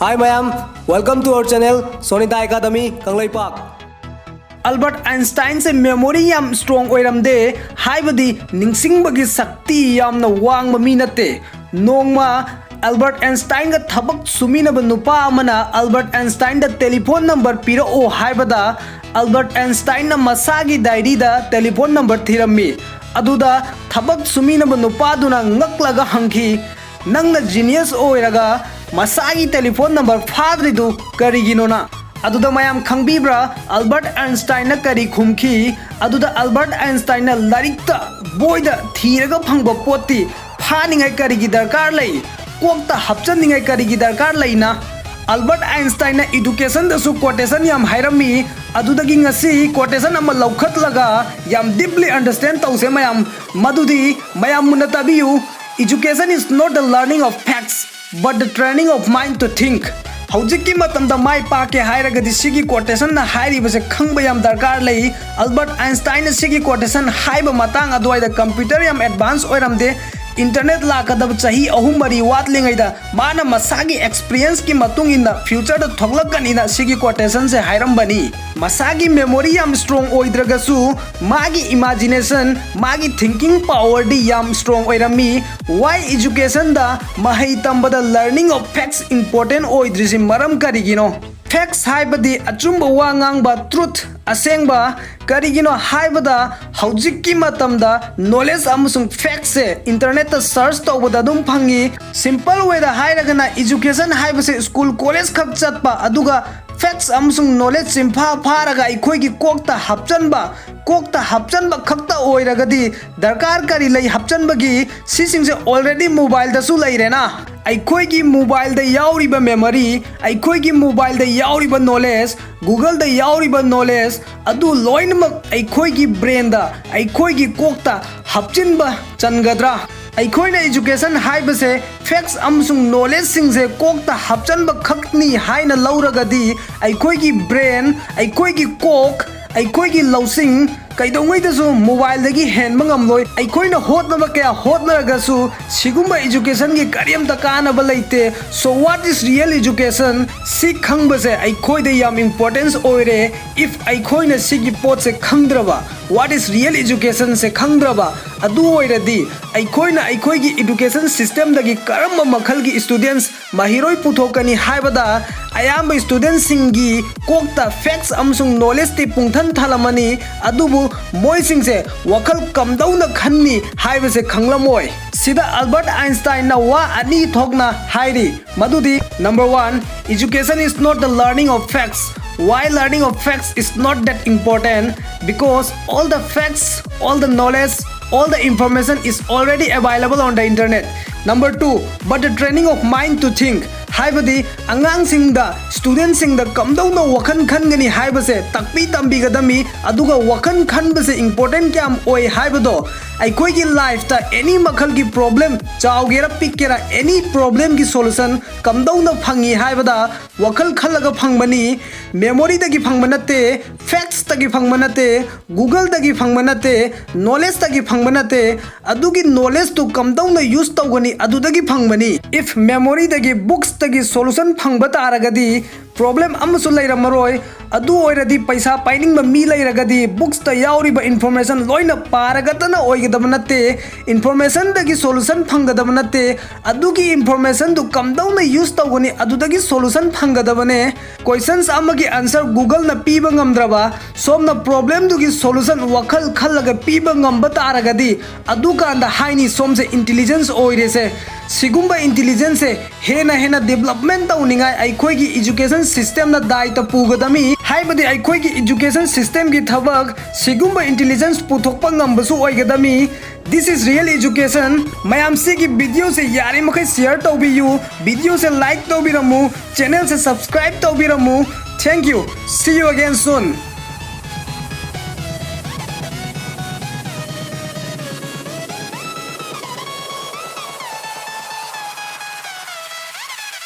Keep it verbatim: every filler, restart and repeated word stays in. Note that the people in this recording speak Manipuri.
Hi mayam, welcome to our channel Sonita Academy Kangleipak. Albert ꯑꯥꯏꯟꯁꯇꯥꯏꯟꯁꯦ ꯃꯦꯃꯣꯔꯤ ꯌꯥꯝ ꯁ꯭ꯇ꯭ꯔꯣꯡ ꯑꯣꯏꯔꯝꯗꯦ, ꯍꯥꯏꯕꯗꯤ ꯅꯤꯡꯁꯤꯡꯕꯒꯤ ꯁꯛꯇꯤ ꯌꯥꯝꯅ ꯋꯥꯡꯕ ꯃꯤ ꯅꯠꯇꯦ꯫ ꯅꯣꯡꯃ ꯑꯜꯕꯔꯠ ꯑꯥꯏꯟꯁꯇꯥꯏꯟꯒ ꯊꯕꯛ ꯁꯨꯃꯤꯟꯅꯕ ꯅꯨꯄꯥ ꯑꯃꯅ ꯑꯜꯕꯔꯠ ꯑꯥꯏꯟꯁꯇꯥꯏꯟꯗ ꯇꯦꯂꯤꯐꯣꯟ ꯅꯝꯕꯔ ꯄꯤꯔꯛꯑꯣ ꯍꯥꯏꯕꯗ, ꯑꯜꯕꯔꯠ ꯑꯥꯏꯟꯁꯇꯥꯏꯟꯅ ꯃꯁꯥꯒꯤ ꯗꯥꯏꯔꯤꯗ ꯇꯦꯂꯤꯐꯣꯟ ꯅꯝꯕꯔ ꯊꯤꯔꯝꯃꯤ꯫ ꯑꯗꯨꯗ ꯊꯕꯛ ꯁꯨꯃꯤꯟꯅꯕ ꯅꯨꯄꯥꯗꯨꯅ ꯉꯛꯂꯒ ꯍꯪꯈꯤ, "ꯅꯪꯅ ꯖꯤꯅꯤꯌꯁ ꯑꯣꯏꯔꯒ ꯃꯁꯥꯒꯤ ꯇꯦꯂꯤꯐꯣꯟ ꯅꯝꯕꯔ ꯐꯥꯗ꯭ꯔꯤꯗꯨ ꯀꯔꯤꯒꯤꯅꯣꯅ?" ꯑꯗꯨꯗ ꯃꯌꯥꯝ ꯈꯪꯕꯤꯕ꯭ꯔꯥ, ꯑꯜꯕꯔꯠ ꯑꯥꯏꯟꯁꯇꯥꯏꯟꯅ ꯀꯔꯤ ꯈꯨꯝꯈꯤ? ꯑꯗꯨꯗ ꯑꯜꯕꯔꯠ ꯑꯥꯏꯟꯁꯇꯥꯏꯟꯅ ꯂꯥꯏꯔꯤꯛꯇ, ꯕꯣꯏꯗ ꯊꯤꯔꯒ ꯐꯪꯕ ꯄꯣꯠꯇꯤ ꯐꯥꯅꯤꯡꯉꯥꯏ ꯀꯔꯤꯒꯤ ꯗꯔꯀꯥꯔ ꯂꯩ? ꯀꯣꯛꯇ ꯍꯥꯞꯆꯟꯅꯤꯡꯉꯥꯏ ꯀꯔꯤꯒꯤ ꯗꯔꯀꯥꯔ ꯂꯩꯅ? ꯑꯜꯕꯔꯠ ꯑꯥꯏꯟꯁꯇꯥꯏꯟꯅ ꯏꯗꯨꯀꯦꯁꯟꯗꯁꯨ ꯀꯣꯇꯦꯁꯟ ꯌꯥꯝ ꯍꯥꯏꯔꯝꯃꯤ꯫ ꯑꯗꯨꯗꯒꯤ ꯉꯁꯤ ꯀꯣꯇꯦꯁꯟ ꯑꯃ ꯂꯧꯈꯠꯂꯒ ꯌꯥꯝ ꯗꯤꯞꯂꯤ ꯑꯟꯗꯔꯁꯇꯦꯟ ꯇꯧꯁꯦ ꯃꯌꯥꯝ꯫ ꯃꯗꯨꯗꯤ ꯃꯌꯥꯝ ꯃꯨꯟꯅ ꯇꯥꯕꯤꯌꯨ, "Education is not the learning of facts, but the training of mind to think." ꯍꯧꯖꯤꯛꯀꯤ ꯃꯇꯝꯗ ꯃꯥꯏ ꯄꯥꯛꯀꯦ ꯍꯥꯏꯔꯒꯗꯤ ꯁꯤꯒꯤ ꯀꯣꯇꯦꯁꯟꯅ ꯍꯥꯏꯔꯤꯕꯁꯦ ꯈꯪꯕ ꯌꯥꯝ ꯗꯔꯀꯥꯔ ꯂꯩ꯫ ꯑꯜꯕꯔꯠ ꯑꯥꯏꯟꯁꯇꯥꯏꯟꯅ ꯁꯤꯒꯤ ꯀꯣꯇꯦꯁꯟ ꯍꯥꯏꯕ ꯃꯇꯥꯡ ꯑꯗꯨꯋꯥꯏꯗ ꯀꯝꯄ꯭ꯌꯨꯇꯔ ꯌꯥꯝ ꯑꯦꯗꯚꯥꯟꯁ ꯑꯣꯏꯔꯝꯗꯦ꯫ ꯏꯟꯇꯔꯅꯦꯠ ꯂꯥꯛꯀꯗꯕ ꯆꯍꯤ ꯑꯍꯨꯝ ꯃꯔꯤ ꯋꯥꯠꯂꯤꯉꯩꯗ ꯃꯥꯅ ꯃꯁꯥꯒꯤ ꯑꯦꯛꯁꯄꯤꯔꯤꯌꯦꯟꯁꯀꯤ ꯃꯇꯨꯡ ꯏꯟꯅ ꯐ꯭ꯌꯨꯆꯔꯗ ꯊꯣꯛꯂꯛꯀꯅꯤꯅ ꯁꯤꯒꯤ ꯀꯣꯇꯦꯁꯟꯁꯦ ꯍꯥꯏꯔꯝꯕꯅꯤ꯫ ꯃꯁꯥꯒꯤ ꯃꯦꯃꯣꯔꯤ ꯌꯥꯝ ꯁ꯭ꯇ꯭ꯔꯣꯡ ꯑꯣꯏꯗ꯭ꯔꯒꯁꯨ ꯃꯥꯒꯤ ꯏꯃꯥꯖꯤꯅꯦꯁꯟ, ꯃꯥꯒꯤ ꯊꯤꯡꯀꯤꯡ ꯄꯥꯋꯔꯗꯤ ꯌꯥꯝ ꯁ꯭ꯇ꯭ꯔꯣꯡ ꯑꯣꯏꯔꯝꯃꯤ꯫ Why educationꯗ ꯃꯍꯩ ꯇꯝꯕꯗ learning of facts important ꯑꯣꯏꯗ꯭ꯔꯤꯁꯤ ꯃꯔꯝ ꯀꯔꯤꯒꯤꯅꯣ? ꯐꯦꯛꯁ ꯍꯥꯏꯕꯗꯤ ꯑꯆꯨꯝꯕ ꯋꯥ ꯉꯥꯡꯕ, ꯇ꯭ꯔꯨꯊ, ꯑꯁꯦꯡꯕ꯫ ꯀꯔꯤꯒꯤꯅꯣ ꯍꯥꯏꯕꯗ ꯍꯧꯖꯤꯛꯀꯤ ꯃꯇꯝꯗ ꯅꯣꯂꯦꯖ ꯑꯃꯁꯨꯡ ꯐꯦꯛꯁꯁꯦ ꯏꯟꯇꯔꯅꯦꯠꯇ ꯁꯔꯆ ꯇꯧꯕꯗ ꯑꯗꯨꯝ ꯐꯪꯉꯤ꯫ ꯁꯤꯝꯄꯜ ꯋꯦꯗ ꯍꯥꯏꯔꯒꯅ ꯏꯖꯨꯀꯦꯁꯟ ꯍꯥꯏꯕꯁꯦ ꯁ꯭ꯀꯨꯜ ꯀꯣꯂꯦꯖ ꯈꯛ ꯆꯠꯄ, ꯑꯗꯨꯒ ꯐꯦꯛꯁ ꯑꯃꯁꯨꯡ ꯅꯣꯂꯦꯖ ꯆꯤꯟꯐꯥ ꯐꯥꯔꯒ ꯑꯩꯈꯣꯏꯒꯤ ꯀꯣꯛꯇ ꯍꯥꯞꯆꯟꯕ, ꯀꯣꯛꯇ ꯍꯥꯞꯆꯟꯕ ꯈꯛꯇ ꯑꯣꯏꯔꯒꯗꯤ ꯗꯔꯀꯥꯔ ꯀꯔꯤ ꯂꯩ ꯍꯥꯞꯆꯟꯕꯒꯤ? ꯁꯤꯁꯤꯡꯁꯦ already ꯃꯣꯕꯥꯏꯜꯗꯁꯨ ꯂꯩꯔꯦꯅ꯫ ꯑꯩꯈꯣꯏꯒꯤ ꯃꯣꯕꯥꯏꯜꯗ ꯌꯥꯎꯔꯤꯕ ꯃꯦꯃꯣꯔꯤ, ꯑꯩꯈꯣꯏꯒꯤ ꯃꯣꯕꯥꯏꯜꯗ ꯌꯥꯎꯔꯤꯕ ꯅꯣꯂꯦꯖ, ꯒꯨꯒꯜꯗ ꯌꯥꯎꯔꯤꯕ ꯅꯣꯂꯦꯖ ꯑꯗꯨ ꯂꯣꯏꯅꯃꯛ ꯑꯩꯈꯣꯏꯒꯤ ꯕ꯭ꯔꯦꯟꯗ, ꯑꯩꯈꯣꯏꯒꯤ ꯀꯣꯛꯇ ꯍꯥꯞꯆꯤꯟꯕ ꯆꯟꯒꯗ꯭ꯔꯥ? ꯑꯩꯈꯣꯏꯅ ꯏꯖꯨꯀꯦꯁꯟ ꯍꯥꯏꯕꯁꯦ ꯐꯦꯛꯁ ꯑꯃꯁꯨꯡ ꯅꯣꯂꯦꯖꯁꯤꯡꯁꯦ ꯀꯣꯛꯇ ꯍꯥꯞꯆꯟꯕ ꯈꯛꯅꯤ ꯍꯥꯏꯅ ꯂꯧꯔꯒꯗꯤ, ꯑꯩꯈꯣꯏꯒꯤ ꯕ꯭ꯔꯦꯟ, ꯑꯩꯈꯣꯏꯒꯤ ꯀꯣꯛ, ꯑꯩꯈꯣꯏꯒꯤ ꯂꯧꯁꯤꯡ ꯀꯩꯗꯧꯉꯩꯗꯁꯨ mobileꯗꯒꯤ ꯍꯦꯟꯕ ꯉꯝꯂꯣꯏ꯫ ꯑꯩꯈꯣꯏꯅ ꯍꯣꯠꯅꯕ ꯀꯌꯥ ꯍꯣꯠꯅꯔꯒꯁꯨ ꯁꯤꯒꯨꯝꯕ educationꯒꯤ ꯀꯔꯤꯝꯇ ꯀꯥꯟꯅꯕ ꯂꯩꯇꯦ꯫ So what is real education? ꯁꯤ ꯈꯪꯕꯁꯦ ꯑꯩꯈꯣꯏꯗ ꯌꯥꯝ importance ꯑꯣꯏꯔꯦ꯫ If ꯑꯩꯈꯣꯏꯅ ꯁꯤꯒꯤ ꯄꯣꯠꯁꯦ ꯈꯪꯗ꯭ꯔꯕ, what is real educationꯁꯦ ꯈꯪꯗ꯭ꯔꯕ, ꯑꯗꯨ ꯑꯣꯏꯔꯗꯤ ꯑꯩꯈꯣꯏꯅ ꯑꯩꯈꯣꯏꯒꯤ education systemꯗꯒꯤ ꯀꯔꯝꯕ ꯃꯈꯜꯒꯤ students ꯃꯍꯩꯔꯣꯏ ꯄꯨꯊꯣꯛꯀꯅꯤ ꯍꯥꯏꯕꯗ ꯑꯌꯥꯝꯕ studentꯁꯤꯡꯒꯤ ꯀꯣꯛꯇ facts ꯑꯃꯁꯨꯡ knowledgeꯇꯤ ꯄꯨꯡꯊꯟ ꯊꯜꯂꯝꯃꯅꯤ, ꯑꯗꯨꯕꯨ ꯃꯣꯏꯁꯤꯡꯁꯦ ꯋꯥꯈꯜ ꯀꯝꯗꯧꯅ ꯈꯟꯅꯤ ꯍꯥꯏꯕꯁꯦ ꯈꯪꯂꯝꯃꯣꯏ꯫ ꯁꯤꯗ Albert Einsteinꯅ ꯋꯥ ꯑꯅꯤ ꯊꯣꯛꯅ ꯍꯥꯏꯔꯤ, ꯃꯗꯨꯗꯤ, number one, education is not the learning of facts. Why learning of facts is not that important? Because all the facts, all the knowledge, all the information is already available on the internet. Number two, but the training of mind to think. ꯍꯥꯏꯕꯗꯤ ꯑꯉꯥꯡꯁꯤꯡꯗ, studentꯁꯤꯡꯗ ꯀꯝꯗꯧꯅ ꯋꯥꯈꯜ ꯈꯟꯒꯅꯤ ꯍꯥꯏꯕꯁꯦ ꯇꯥꯛꯄꯤ ꯇꯝꯕꯤꯒꯗꯕꯅꯤ꯫ ꯑꯗꯨꯒ ꯋꯥꯈꯜ ꯈꯟꯕꯁꯦ important ꯀꯌꯥꯝ ꯑꯣꯏ ꯍꯥꯏꯕꯗꯣ, ꯑꯩꯈꯣꯏꯒꯤ lifeꯇ any ꯃꯈꯜꯒꯤ problem, ꯆꯥꯎꯒꯦꯔꯥ ꯄꯤꯛꯀꯦꯔꯥ, any problemꯒꯤ solution ꯀꯝꯗꯧꯅ ꯐꯪꯉꯤ ꯍꯥꯏꯕꯗ ꯋꯥꯈꯜ ꯈꯜꯂꯒ ꯐꯪꯕꯅꯤ꯫ Memoryꯗꯒꯤ ꯐꯪꯕ ꯅꯠꯇꯦ, factsꯇꯒꯤ ꯐꯪꯕ ꯅꯠꯇꯦ, Googleꯗꯒꯤ ꯐꯪꯕ ꯅꯠꯇꯦ, knowledgeꯇꯒꯤ ꯐꯪꯕ ꯅꯠꯇꯦ꯫ ꯑꯗꯨꯒꯤ knowledgeꯇꯨ ꯀꯝꯗꯧꯅ use ꯇꯧꯒꯅꯤ, ꯑꯗꯨꯗꯒꯤ ꯐꯪꯕꯅꯤ꯫ If memoryꯗꯒꯤ, booksꯇꯒꯤ solution ꯐꯪꯕ ꯇꯥꯔꯒꯗꯤ problem ꯑꯃꯁꯨ ꯂꯩꯔꯝꯃꯔꯣꯏ꯫ ꯑꯗꯨ ꯑꯣꯏꯔꯗꯤ ꯄꯩꯁꯥ ꯄꯥꯏꯅꯤꯡꯕ ꯃꯤ ꯂꯩꯔꯒꯗꯤ booksꯇ ꯌꯥꯎꯔꯤꯕ information ꯂꯣꯏꯅ ꯄꯥꯔꯒꯇꯅ ꯑꯣꯏꯒꯗꯕ ꯅꯠꯇꯦ꯫ Informationꯗꯒꯤ solution ꯐꯪꯒꯗꯕ ꯅꯠꯇꯦ꯫ ꯑꯗꯨꯒꯤ informationꯗꯨ ꯀꯝꯗꯧꯅ use ꯇꯧꯒꯅꯤ, ꯑꯗꯨꯗꯒꯤ solution ꯐꯪꯒꯗꯕꯅꯦ꯫ Questions ꯑꯃꯒꯤ answer Googleꯅ ꯄꯤꯕ ꯉꯝꯗ꯭ꯔꯕ, ꯁꯣꯝꯅ problemꯗꯨꯒꯤ solution ꯋꯥꯈꯜ ꯈꯜꯂꯒ ꯄꯤꯕ ꯉꯝꯕ ꯇꯥꯔꯒꯗꯤ, ꯑꯗꯨꯀꯥꯟꯗ ꯍꯥꯏꯅꯤ ꯁꯣꯝꯁꯦ intelligence ꯑꯣꯏꯔꯦꯁꯦ꯫ ꯁꯤꯒꯨꯝꯕ intelligenceꯁꯦ ꯍꯦꯟꯅ ꯍꯦꯟꯅ development ꯇꯧꯅꯤꯡꯉꯥꯏ ꯑꯩꯈꯣꯏꯒꯤ education systemꯅ ꯗꯥꯏꯇ ꯄꯨꯒꯗꯕꯅꯤ꯫ ꯍꯥꯏꯕꯗꯤ ꯑꯩꯈꯣꯏꯒꯤ education systemꯒꯤ ꯊꯕꯛ ꯁꯤꯒꯨꯝꯕ intelligence ꯄꯨꯊꯣꯛꯄ ꯉꯝꯕꯁꯨ ꯑꯣꯏꯒꯗꯕꯅꯤ꯫ This is real education. ꯃꯌꯥꯝ ꯁꯤꯒꯤ videoꯁꯦ ꯌꯥꯔꯤꯃꯈꯩ share ꯇꯧꯕꯤꯌꯨ, videoꯁꯦ like ꯇꯧꯕꯤꯔꯝꯃꯨ, channelꯁꯦ subscribe ꯇꯧꯕꯤꯔꯝꯃꯨ꯫ Thank you. See you again soon.